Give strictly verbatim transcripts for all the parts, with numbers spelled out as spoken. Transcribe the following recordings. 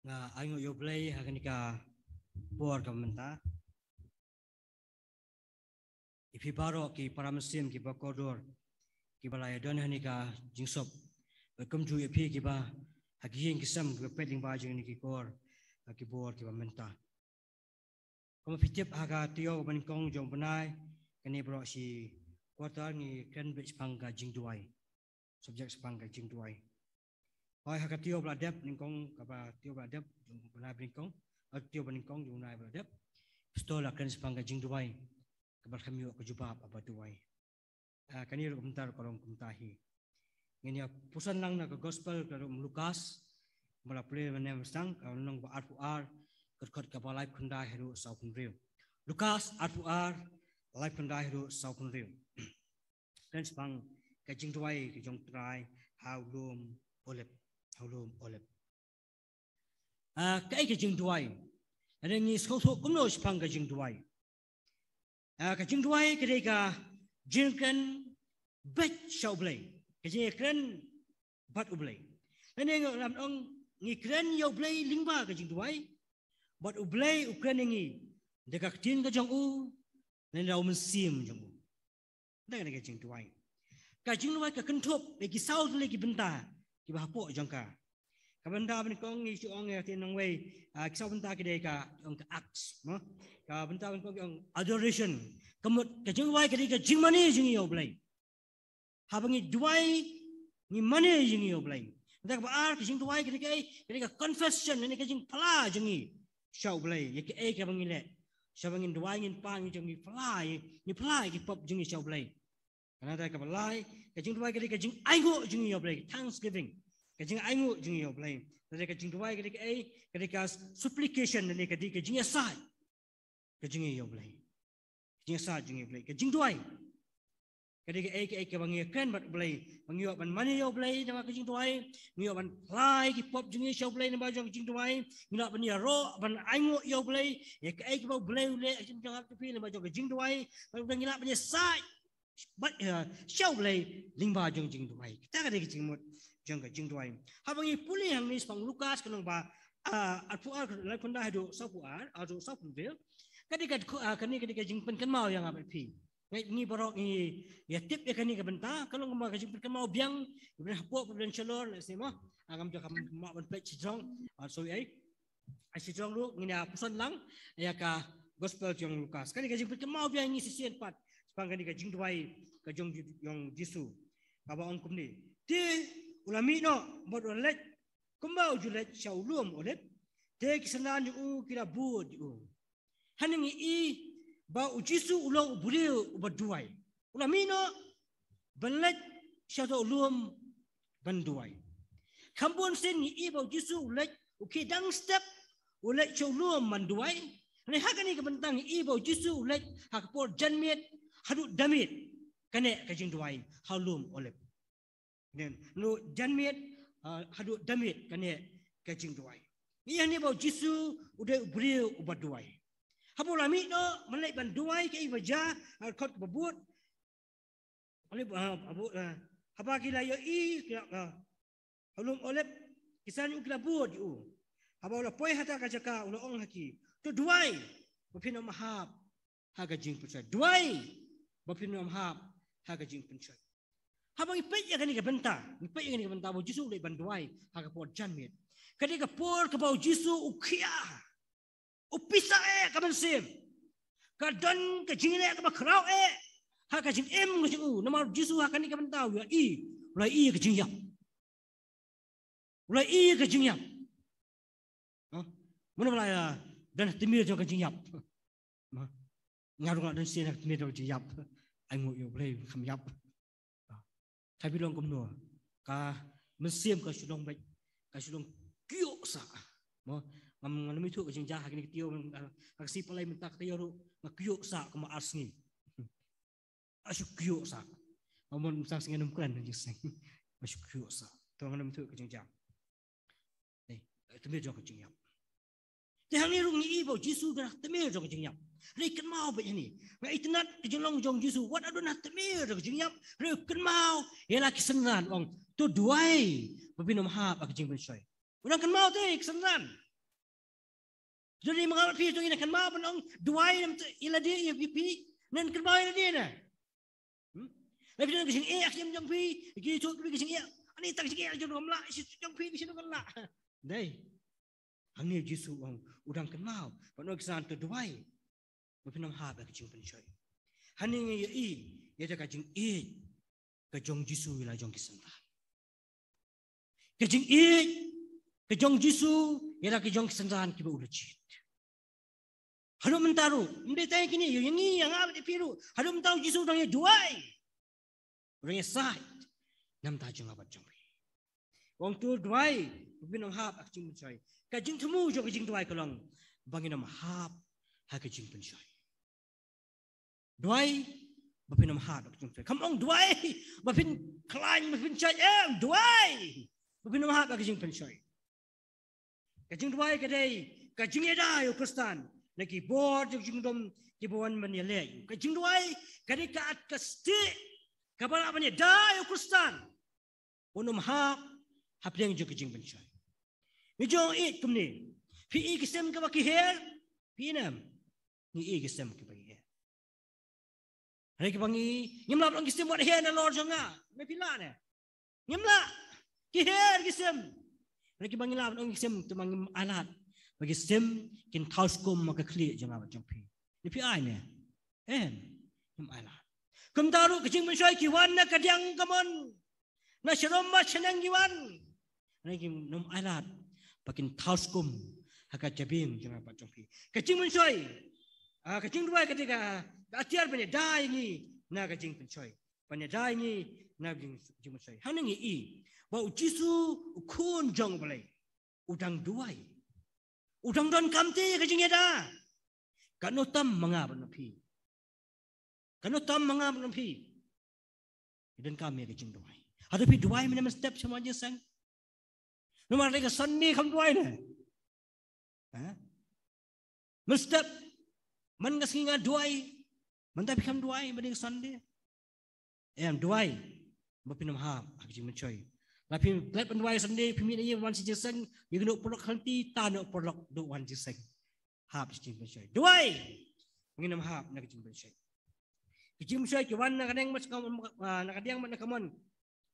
Nga ainguh ïa U Blei ha kane ka por ka mynta. Ïa phi baroh ki para mynsiem kiba kordor kiba la ïadon ha kane ka jingsop. Bad kumjuh ïa phi kiba ha ki ïing ki sem kiba peit lyngba jong kane ki kor, ha ki bor kiba mynta. Kumba phi tip ha ka taïew ba nyngkong jong u bnai, kane baroh shi quarter ngi kren beit shaphang ka jingduwai. Subject shaphang ka jingduwai. Hooid, ha ka taïew ba la dep nyngkong, kaba taïew ba la dep jong u bnai ba nyngkong, ha ka taïew ba nyngkong jong u bnai ba la dep, Pastor la kren shaphang ka jingduwai. Kaba kham ïoh ka jubab haba duwai. Ah, kane ruh kumta ruh ka long kumta hi. Ngin ïa puson lang na ka gospel ka ruh u Lukas, ba la pule mynne mynstep, ka lynnong ba arphew ar, ka dkhot kaba laiphew khyndai haduh sawphew hynriew. Lukas arphew ar, laiphew khyndai haduh sawphew hynriew. Kren shaphang ka jingduwai ka jong u Trai ha u lum Olib, ha u lum Olib. Ah, kaei ka jingduwai? Lane ngi sngewthuh kumno shaphang ka jingduwai? Ah, ka jingduwai ka dei ka jingkren beit sha U Blei, ka jingkren bad U Blei. Lane ngi lam ong ngi kren ïa U Blei lyngba ka jingduwai, bad U Blei u kren ïa ngi da ka ktien ka jong u, lane da u mynsiem jong u. Dang dang ka jingduwai. Ka jingduwai ka kynthup ïa ki saw tylli ki bynta kiba hapoh jong ka. Ka bynta ba nyngkong ngi shu ong ïa ka ktien nongwei, ah, ki saw bynta ki dei ka, ong ka acts, mo. Ka bynta ba nyngkong ki ong adoration. Ka mut ka jingduwai ka dei ka jingmane jong ngi ïa U Blei. Haba ngi duwai ngi mane jong ngi ïa U Blei. Bynta kaba ar ka jingduwai ka dei kaei, ka dei ka confession, ka dei ka jingphla jong ngi sha U Blei ïa kaei kaba ngi leh. Sha ba ngin duwai ngin pan ngi jong ngi phla, ngi phla ïa ki pop jong ngi sha U Blei. Ka bynta kaba lai, ka jingduwai ka dei ka jingainguh jong ngi ïa U Blei, thanksgiving. Ka jingainguh jong ngi ïa U Blei. Ka dei ka jingduwai ka dei kaei, ka dei ka supplication, ka dei ka jingïasaid. Ka jong ngi ïa U Blei. Ka jingïasaid jong ngi ïa U Blei. Ka jingduwai ka dei kaei kaei kaba ngi ïakren bad U Blei. Ba ngi ïoh ban mane ïa U Blei namar ka jingduwai. Ngi ïoh ban phla ïa ki pop jong ngi sha U Blei namar jong ka jingduwai. Ngi lah ban ïaroh ban ainguh ïa U Blei ïa kaei kaba U Blei u leh ha ka jingim jong nga bad phi namar jong ka jingduwai. Bad ngi lah ban ïasaid bad, eh, sha U Blei lyngba jong jingduwai. Kata ka dei ka jingmut jong ka jingduwai. Haba ngi pule hangne shaphang Lukas ka lynnong ba, ah, arphew ar, laiphew khyndai haduh sawphew ar, haduh sawphew hynriew. Ka dei ka, ah, kane ka dei ka jingpynkynmaw ïa nga bad phi. Ngi, ngi baroh ngi ïa tip ïa kane ka bynta, ka long kumba ka jingpynkynmaw biang, ba don hapoh, ba don shalor, lehse mo. Ah, ngam ju kham mah ban peit shajrong, ah, sorry ai. Ai shajrong ruh ngin ïa puson lang ïa ka gospel jong Lukas. Kane ka jingpynkynmaw biang ngi shisien pat shaphang kane ka jingduwai ka jong, jong Jisu. Kaba ong kumne. Te u la mih noh bad u la leit kumba u ju leit sha u lum Olib. Te ki synran jong u ki la bud ïa u. Hangne ngi i ba u Jisu u long u briew uba duwai. U la mih noh ban leit sha uta u lum ban duwai. Kham bun sien ngi i ba u Jisu u leit, u khie dang step, u leit sha u lum ban duwai. Hynrei ha kane ka bynta ngi i ba u Jisu u leit ha ka por janmiet haduh da miet, kane ka jingduwai ha u lum Olib. Nen, naduh janmiet, ah, haduh da miet kane ka jingduwai. Ngi i hangne ba u Jisu u dei u briew uba duwai. Haba u la mih noh ban leit ban duwai, kaei ba jia, ha ka dkhot kaba bud. Olib, ah, abu, ah, haba ki la ïohi, ki la, ah, ha u lum Olib, ki synran jong u ki la bud ïa u. Haba u la poi hata ka jaka u la ong ha ki, to duwai ba phin ym hap ha ka jingpynshoi. Duwai ba phin ym hap ha ka jingpynshoi. Haba ngi peit ïa kane ka bynta, ngi peit ïa kane ka bynta ba u Jisu u leit ban duwai ha ka por janmiet. Ka dei ka por kaba u Jisu u khia, u pisa eh ka mynsiem. Ka don ka jingeh kaba khraw eh ha ka jingim ka jong u. Namar u Jisu ha kane ka bynta u ïohi, u la ïohi ka jingïap. U la ïohi ka jingïap. Ha? Mano ba la ïa don ha tmier jong ka jingïap? Ha? Nga ruh nga don sien ha tmier jong ka jingïap. Ainguh ïa U Blei kham ïap. Te phi long kumno? Ka mynsiem ka shu long beit, ka shu long kyiuh sah. Mo, ngam, ngam nym ithuh ka jingjia ha kine ki taïew, ha ka sngi Palei mynta ka taïew ruh nga kyiuh sah kumba ar sngi. Nga shu kyiuh sah. Mo, mynta sngi ngam kren jingïaseng. Nga shu kyiuh sah. To ngam nym ithuh ka jingjia. Ni, tmier jong ka jingïap. Te hangne ruh ngi i ba u Jisu u don ha tmier jong ka jingïap. Hynrei kynmaw beit hangne. Nga itynnad ka jinglong jong u Jisu, wat la don ha tmier jong ka jingïap, hynrei u kynmaw ïa la ki synran, u ong, to duwai ba phin ym hap ha ka jingpynshoi. U dang kynmaw te ïa ki synran. Jodi ma nga bad phi to ngin kynmaw ban ong duwai namar ïa lade ïa phi, ngin kynmaw ïa lade na. Hmm? Lada phi don ka jingeh ha ka jingim jong phi, ki to ki jingeh, ani tang jingeh jong ngam lah, shi jong phi ki shi ngam lah. Dei. Hangne u Jisu u ong, u dang kynmaw, ban ong ki san to duwai. Ba phin ym hap ïa ka jingpynshoi. Hangne ngi ïohi ïa ka jingïeit ka jong Jisu ïa la jong ki synran. Ka jingïeit ka jong Jisu ïa la ka jong ki synran kiba u la jied. Haduh mynta ruh, ym dei tang ïa kine, ïa ngi, ïa nga bad ïa phi ruh. Haduh mynta u Jisu u dang ïa duwai. U dang ïa sait na ka bynta jong nga bad jong phi. U ong to duwai ba phin ym hap ha ka jingpynshoi. Ka jingthmu jong ka jingduwai ka long ba ngin ym hap ha ka jingpynshoi. Duwai ba phin ym hap ha ka jingpynshoi. Kam ong duwai ba phin khlaiñ, ba phin shait, em, duwai ba phin ym hap ha ka jingpynshoi. Ka jingduwai ka dei ka jingïada ïa u Khristan na ki bor jong ka jingdum kiba wan ban ïaleh. Ka jingduwai ka dei ka at ka stieh kaba lah ban ïada ïa u Khristan un ym hap hapdeng jong ka jingpynshoi. Ngi ju ïeit kumne. Phi ïeit ki sim kiba ki her? Phi ïeit ne em? Ngi ïeit ki sim kiba ki her. Hynrei kiba ngi, ngim lah ban ong ki sim wat her nalor jong nga. Me phi lah ne? Ngim lah. Ki her ki sim. Hynrei kiba ngi lah ban ong ki sim, te ma ngim ailad ba ki sim kin thaw skum ha ka khlieh jong nga bad jong phi. Ne phi ai ne? Em. Ngim ailad. Kumta ruh ka jingpynshoi ki wan na ka diang ka mon. Na sharum bad shaneng ki wan. Hynrei ngim ailad ba kin thaw skum ha ka jabieng jong nga bad jong phi. Ka jingpynshoi, ah, ka jingduwai ka dei ka, ka atiar ban ïada ïa ngi na ka jingpynshoi. Ban ïada ïa ngi na ka jing, jingpynshoi. Hangne ngi ïohi ba u Jisu u khun jong u Blei u dang duwai. U dang donkam te ïa ka jingïada. Katno tam ma nga bad ma phi. Katno tam ma nga bad ma phi. Ngi donkam ïa ka jingduwai. Hato phi duwai mynne mynstep sha wan jingïaseng? Namar dei ka Sunday kham duwai ne? Ha? Mynstep man ka sngi nga duwai. Mynta phi kham duwai mynne ka Sunday? Em, duwai ba phin ym hap ha ka jingpynshoi. La phi klet ban duwai Sunday, phi mih na ïing wan sha jingïaseng, ïa ka noh paralok khamti, ta noh paralok duh wan jingïaseng. Hap sha jingpynshoi. Duwai ba ngin ym hap na ka jingpynshoi. Ka jingpynshoi ki wan na ka diang bad na ka mon.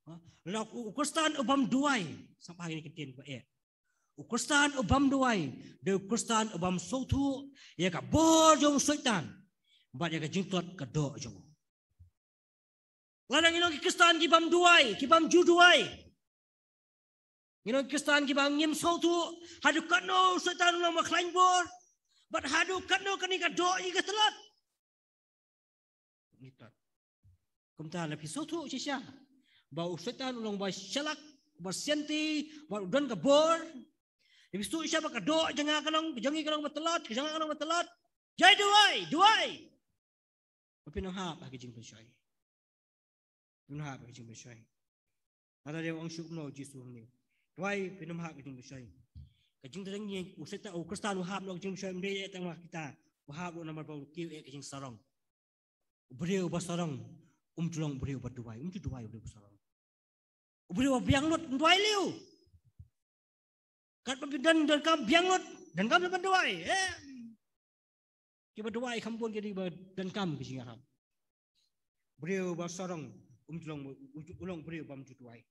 Ha? La u, u Khristan u bym duwai. Sngap ha kine ki ktien ba eh. U Khristan u bym duwai dei u Khristan u bym sngewthuh ïa ka bor jong u Soitan bad ïa ka jingtlot ka doh jong u. Lada ngi long ki Khristan ki bym duwai, ki bym ju duwai, ngi long ki Khristan kiba ngim sngewthuh haduh katno u Soitan u long ba khlaiñ bor bad haduh katno kane ka doh ïa ka tlot. Ngi tlot. Kumta la phi sngewthuh shisha ba u Soitan u long ba shalak, ba sianti, ba u don ka bor. La phi sngewthuh shisha ba ka doh jong nga ka long, jong ngi ka long ba tlot, jong nga ka long ba tlot. Jai duwai, duwai. Ba phin ym hap ha ka jingpynshoi. Phin ym hap ha ka jingpynshoi. Lada dei ong shuh kumno u Jisu hangne. Duwai phin ym hap ha ka jingpynshoi. Ka jingtdeng ngi u Soitan, u Khristan u hap noh ha ka jingpynshoi, ym dei eh tang ma kita. U hap noh namar ba u kiew eh ka jingsarong. U briew uba sarong um ju long u briew uba duwai, um ju duwai u briew uba sarong. U briew uba biang lut, duwai leh. Katba phi don, donkam biang lut, donkam ban duwai. Eh. Kiba duwai kham bun ki dei ba donkam ki jingïarap. Briew ba sarong um ju long, u, u, u long briew bym ju duwai.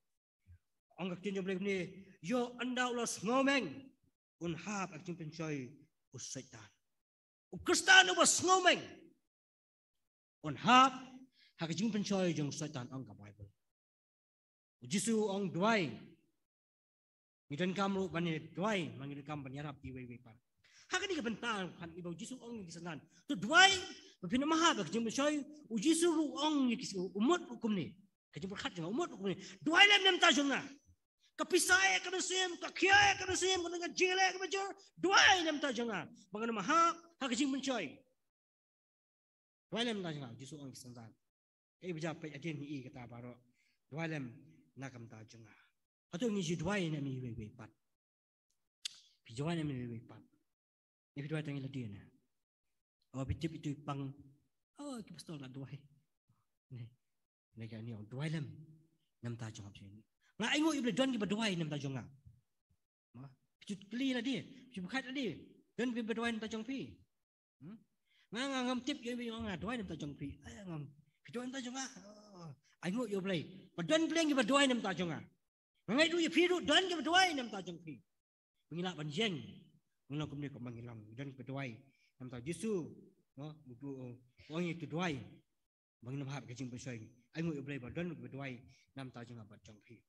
Ong ka ktien jong Blei kumne, ïoh ynda u la sngewmeng un hap ha ka jingpynshoi u Soitan. U Khristan uba sngewmeng un hap ha ka jingpynshoi jong u Soitan, ong ka Baibl. U Jisu u ong duwai. Ngi donkam ruh ban ïa duwai, ma ngi donkam ban ïarap iwei iwei pat. Ha kane ka bynta pat ngi ba u Jisu u ong ïa ki synran to duwai ba phin ym hap ha ka jingpynshoi. U Jisu ruh u ong ïa ki, u mut ruh kumne. Ka jingpyrkhat jong nga, u mut ruh kumne. Duwai lem na ka bynta jong nga. Ka pisa eh ka mynsiem, ka khia eh ka mynsiem, ka jingeh eh ka mynsiem. Duwai lem na ka bynta jong nga ba ngan ym hap ha ka jingpynshoi. Duwai lem na ka bynta jong nga, Jisu u ong ïa ki synran. Kaei ba jia peit hadien ngi i kata baroh. Duwai lem na ka bynta jong nga. Hato ngi ju duwai ne em iwei iwei pat? Phi duwai ne em iwei iwei pat? Ne phi duwai tang ïa lade ne? O phi tip itu i pang. O ki pastor la duwai. Ne. Ne ka ni ong duwai lem na ka bynta jong nga. Nga ainguh ïa u Blei don kiba duwai na ka bynta jong nga. Ma, phi ju kylli lade, phi ju pyrkhat lade. Don kiba duwai na bynta jong phi? Hmm? Nga, nga ngam tip ïa, ïa nga duwai na bynta jong phi. Ai, ngam. Phi duwai na bynta jong nga. Oh, ai nguh ïa U Blei ba don Blei kiba duwai na bynta jong nga. Nga ngeit ruh ïa phi ruh don kiba duwai na bynta jong phi. Ba ngi lah ban ïeng. Ngi long kumne kumba ngi long. Don kiba duwai na bynta Jisu. No, u, u, u ong ïa ki duwai. Ba ngin ym hap ka jingpynshoi. Ai nguh ïa U Blei ba don kiba duwai na bynta jong nga bad jong phi.